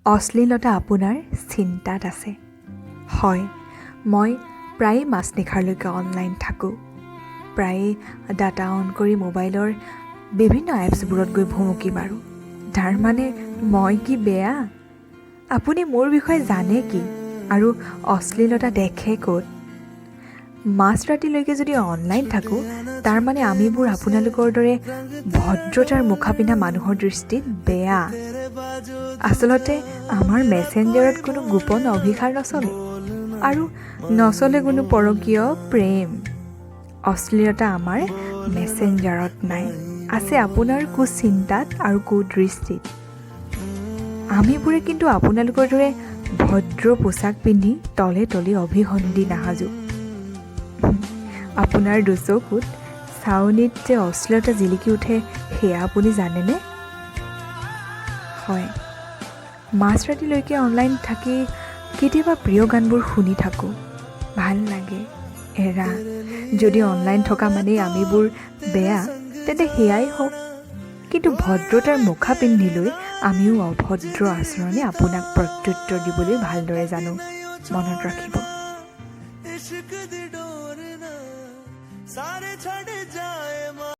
অশ্লীলতা আপোনাৰ চিন্তাত আছে। হয়, মই প্ৰায়ে মাজনিশালৈকে অনলাইন থাকোঁ, প্ৰায়ে ডাটা অন কৰি মোবাইলৰ বিভিন্ন এপছবোৰত গৈ ভুমুকি মাৰোঁ। তাৰমানে মই কি বেয়া? আপুনি মোৰ বিষয়ে জানে কি আৰু অশ্লীলতা দেখে ক'ত? মাজৰাতিলৈকে যদি অনলাইন থাকোঁ, তাৰমানে আমিবোৰ আপোনালোকৰ দৰে ভদ্ৰতাৰ মুখা পিন্ধা মানুহৰ দৃষ্টিত বেয়া। আচলতে আমাৰ মেছেঞ্জাৰত কোনো গোপন অভিসাৰ নচলে আৰু নচলে কোনো পৰকীয় প্ৰেম। অশ্লীলতা আমাৰ মেছেঞ্জাৰত নাই, আছে আপোনাৰ কুচিন্তাত আৰু কুদৃষ্টিত। আমিবোৰে কিন্তু আপোনালোকৰ দৰে ভদ্ৰ পোচাক পিন্ধি তলে তলে অভিসন্ধি নাসাজোঁ। আপোনাৰ দুচকুত চাৱনিত যে অশ্লীলতা জিলিকি উঠে, সেয়া আপুনি জানেনে? হয়, মাজৰাতিলৈকে অনলাইন থাকি কেতিয়াবা প্ৰিয় গানবোৰ শুনি থাকোঁ, ভাল লাগে। এৰা, যদি অনলাইন থকা মানেই আমিবোৰ বেয়া, তেন্তে সেয়াই হওক। কিন্তু ভদ্ৰতাৰ মুখা পিন্ধি লৈ আমিও অভদ্ৰ আচৰণে আপোনাক প্ৰত্যুত্তৰ দিবলৈ ভালদৰে জানো, মনত ৰাখিব।